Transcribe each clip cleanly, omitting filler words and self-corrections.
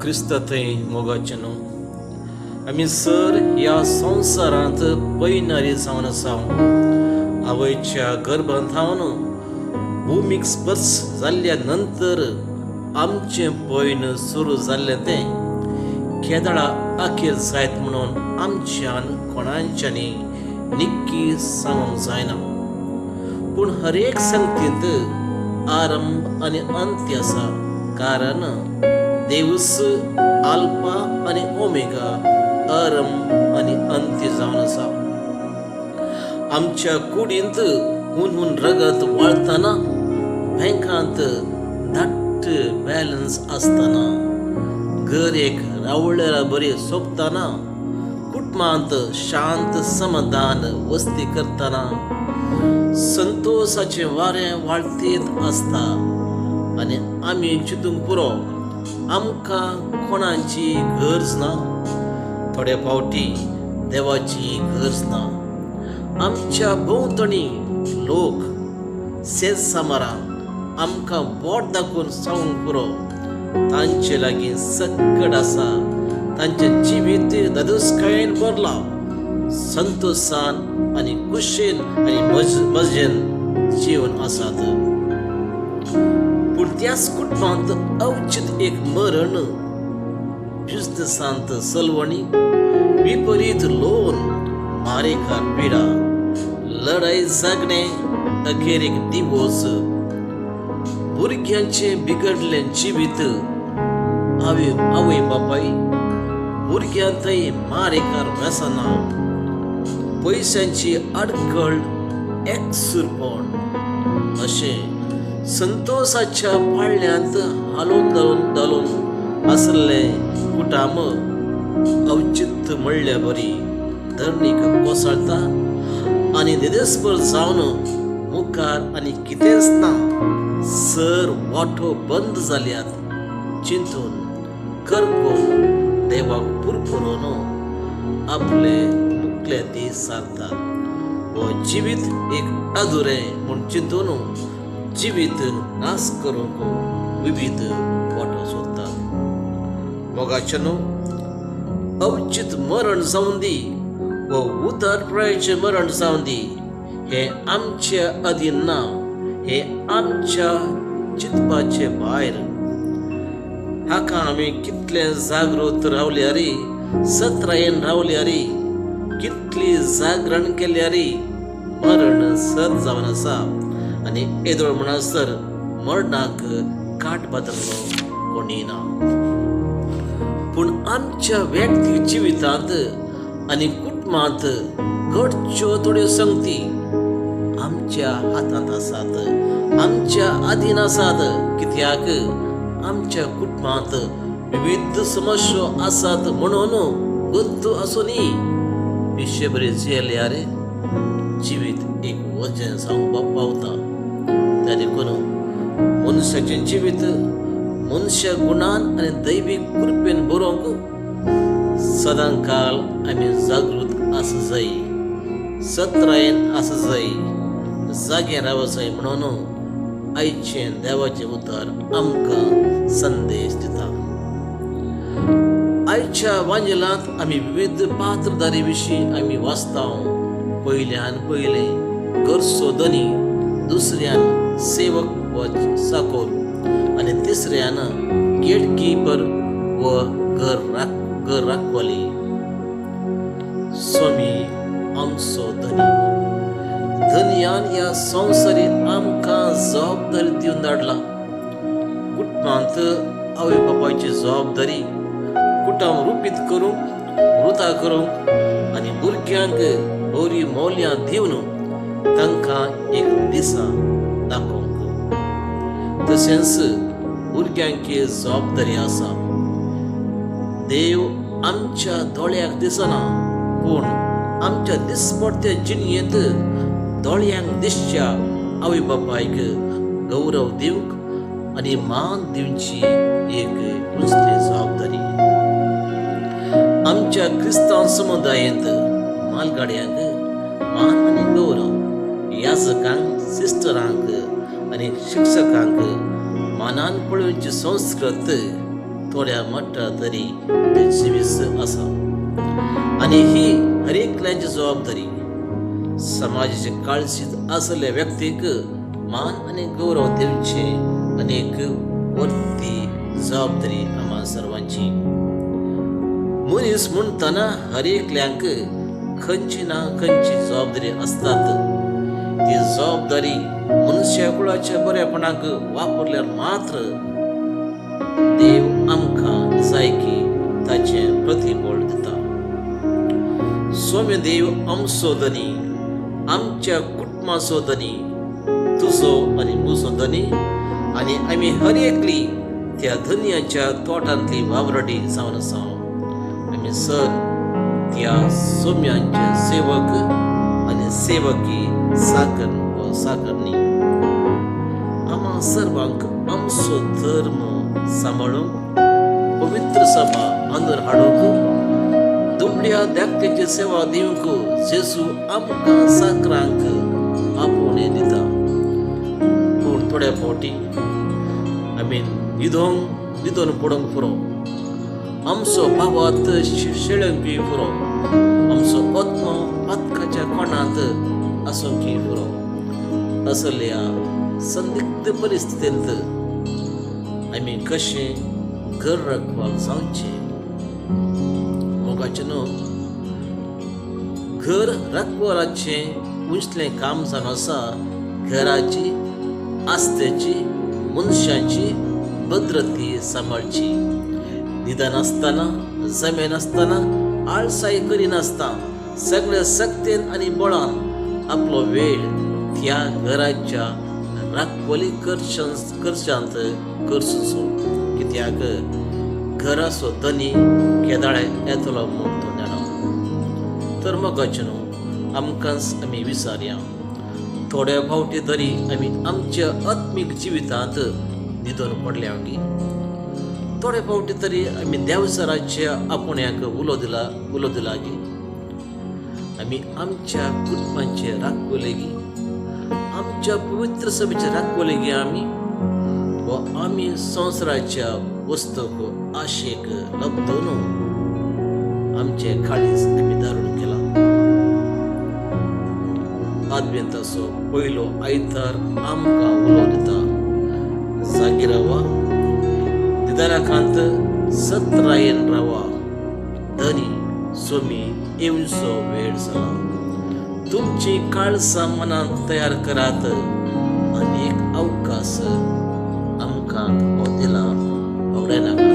क्रिस्ता थंय मोगाचें न्हू आमी सर ह्या संवसारांत पयणारी जावन आसा. आवयच्या गर्भांत हावन भुमीक स्पर्श जाल्ल्या नंतर आमचें पयण सुरू जाल्लें तें केदळा अखेर जायत म्हणून आमच्यान कोणाच्यानी निक्की सांगूंक जायना. पूण हरेक संगतींत आरंभ आनी अंत्य आसा, कारण देवूच आल्फा आनी ओमेगा, आरंभ आनी अंत्य जावन आसा. आमच्या कुडींत हून हून रगत वळतना, बँकांत धाट्ट बॅलन्स आसतना, घर एक रावळेरा बरी सोंपतना, कुटुंबांत शांत समाधान वस्ती करतना, संतोषाचें वारें वाळतीत आसता आनी आमी चिंतूंक पुरो, आमकां कोणाची गरज ना. थोडे फावटी देवाची गरज ना. आमच्या भोंवतणी लोक शेत सामारां आमकां बोट दाखोवन सांगूंक पुरो, तांचे लागीं सक्कड आसा, तांचें जिवीत धादोसकायेन भरलां, संतोशान आनी खुशेन आनी मजेन जिवन आसात. पूण त्याच कुटुंबांत अवचीत एक मरण, बिजनसांत सलवणी, विपरीत लोन, मारेकार पिडा, लढाई जागणें, अखेरीक डिवोर्स, भुरग्यांचें बिगडलें जिवीत, आवय आवय बापाय भुरग्यां थंय मारेकार व्यसनां, पयशांची आडखळ, एकसुरपण, अशें संतोषाच्या पाळण्यांत हालून धालून धालून आसलें कुटाम अवचित म्हणल्या बरी धरणीक कोसळता आनी निदेस्पर जावन मुखार आनी कितेंच ना, सर वाटो बंद जाल्यात चिंतून करकून देवाक पुरपुरून आपले मुखले दीस सारतात हो जिवीत एक अधुरें म्हूण चिंतून जिवीत नाश करूंक विविध वाटो सोदतात. मोगाचें न्हू, अवचित मरण जावं दी व उतारप्रायेचें मरण जावं दी, हें आमच्या अधीन ना, हें आमच्या चिंतपाचे भायर. हाका आमी कितले जागृत रावल्यार, सत्रायेन रावल्यार, कितली जागरण केल्यार, मरण सत जावन आसा आनी येदोळ म्हणसर मरणाक काट बादल्लो कोणी ना. पूण आमच्या व्यक्तीक जिवितांत आनी कुटुंबांत घडच्यो थोड्यो संगती आमच्या हातांत आसात, आमच्या अधीन आसात. कित्याक आमच्या कुटुंबांत विविध समस्या आसात म्हणून गत्त आसूनय पिशे बरी जियेल्यार जिवीत एक वजें जावपाक पावता. त्या देखून मनशाचें जिवीत मनशा गुणान आनी दैवीक कृपेन बरोवंक सदांकाल आमी जागृत आसूं जाय, सत्रायेन आसूं जाय, जागे रावं जाय म्हणून आयचें देवाचें उतर आमकां संदेश दिता. आयच्या वांजेलांत आमी विविध पात्रदारी विशीं आमी वाचता. पयल्यान पयलें घरचो धनी, दुसऱ्यान सेवक व चाकोर आनी तिसऱ्यान गेटकीपर व घर राखवाली. स्वामी आमचो धनी. धनयान ह्या संवसारीत आमकां जबाबदारी दिवन धाडला. कुटुंबांत आवय बापायची जबाबदारी कुटुंब रुपीत करूंक, वृता करूंक आनी भुरग्यांक बरी मोल्यां दिवन तांकां एक दिशा दाखोवंक. तशेंच भुरग्यांकी जबाबदारी आसा. देव आमच्या दोळ्याक दिसना, पूण आमच्या दिसपडत्या जिणयेंत दोळ्यांक दिसच्या आवय बापायक गौरव दिवंक आनी मान दिवची एक उंचली जबाबदारी. आमच्या क्रिस्तांव समुदायेंत मालगाड्यांक मान आनी गौरव, याजकांक, सिस्टरांक आनी शिक्षकांक मानान पळोवची संस्कृत. थोड्या मट्टा तरी तें जिवीस आसा आनी ही हर एकल्याची जबाबदारी. समाजाचे काळजीत आसलेल्या व्यक्तीक मान आनी गौरव दिवचे अनेक वर्ती जबाबदारी आम्हा सर्वांची. मनीस म्हणटना हर एकल्यांक खंयची ना खंयची जबाबदारी आसतात. ती जबाबदारी मनशा कुळाच्या बरेपणाक वापरल्यार मात्र देव आमकां जायकी ताचें प्रतिफळ दिता. सोम्य देव आमचो धनी, आमच्या कुटुंबाचो धनी, तुजो आनी म्हजो धनी आनी आमी हर एकली त्या धनयाच्या तोटांतली वावराडी जावन आसा. आमी सर त्या सोम्यांचे सेवक आनी सेवकी, चाकर व चाकरणी. आम्हा सर्वांक आमचो धर्म सांबाळूंक, पवित्र सभा अंदर हाडूंक, दुबळ्या धाकट्याची सेवा दिवंक जेजू आमकां चाकरांक आपोवणें दिता. पूण थोड्या फावटी आमी न्हिदोंक न्हिदोन पडोंक पुरो, आमचो भावार्थ शेळोवंकय पुरो, आमचो आत्मो पातकाच्या कोणांत आसूंकय पुरो. असल्या संदिग्ध परिस्थितींत आमी कशें घर राखपाक जावचें? मोगाचें न्हू, घर राखपाचें उंचलें काम जावन आसा घराची, आस्तेची, मनशाची भद्रती सांबाळची. न्हिदनासतना, जमेनासतना, आळसाय करिनासतना सगळ्या सक्तेन आनी बळान आपलो वेळ त्या घराच्या राखवली करच्यांत करचो, कित्याक घराचो धनी केदाळे येतलो म्हूण तो जाणा. तर मोगाचें न्हू, आमकांच आमी विचारया, थोड्या फावटी तरी आमी आमच्या आत्मीक जिवितांत न्हिदोन पडल्या गी? थोडे फावटी तरी आमी देवसराच्या आपोवण्याक उलो दिला गी? आमी आमच्या कुटुंबाचे राखवले गी? आमच्या पवित्र सभेचे राखवले गी आमी? व आमी संवसाराच्या वस्तूक आशेक लब्दोन आमचे काळीज आमी दारून केला? आदवेंताचो पयलो आयतार आमकां उलो दिता, जागी रावा, निदानाकांत सत्रायेन रावा, धनी सोमी येवचो वेळ जाला. तुमची काळसां मनांत तयार करात आनी एक अवकाश आमकां हो दिला, होगडायनाकात.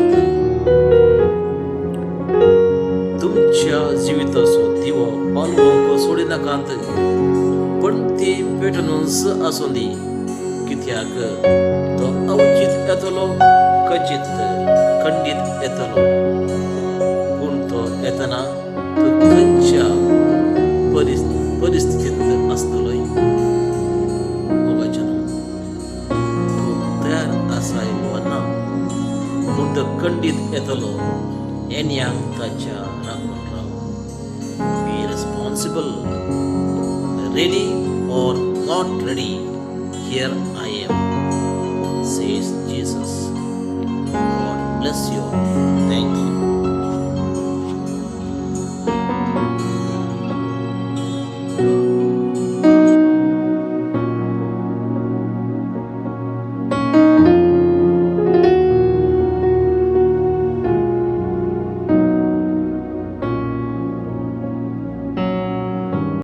तुमच्या जिविताचो दिवो पालवंक सोडिनाकात, पण ती पेटनूच आसूं दी, कित्याक तो अवचीत येतलो, कचीत खंडीत येतलो. पूण तो येतना तूं खंयच्या परिस्थितींत आसतलोय? मोगाचें, तूं तयार आसाय वा ना, पूण तो खंडीत येतलो. येन्यांक ताच्या राखून राव. Be responsible. Ready or not ready, here I am, says Jesus. God bless you. Thank you.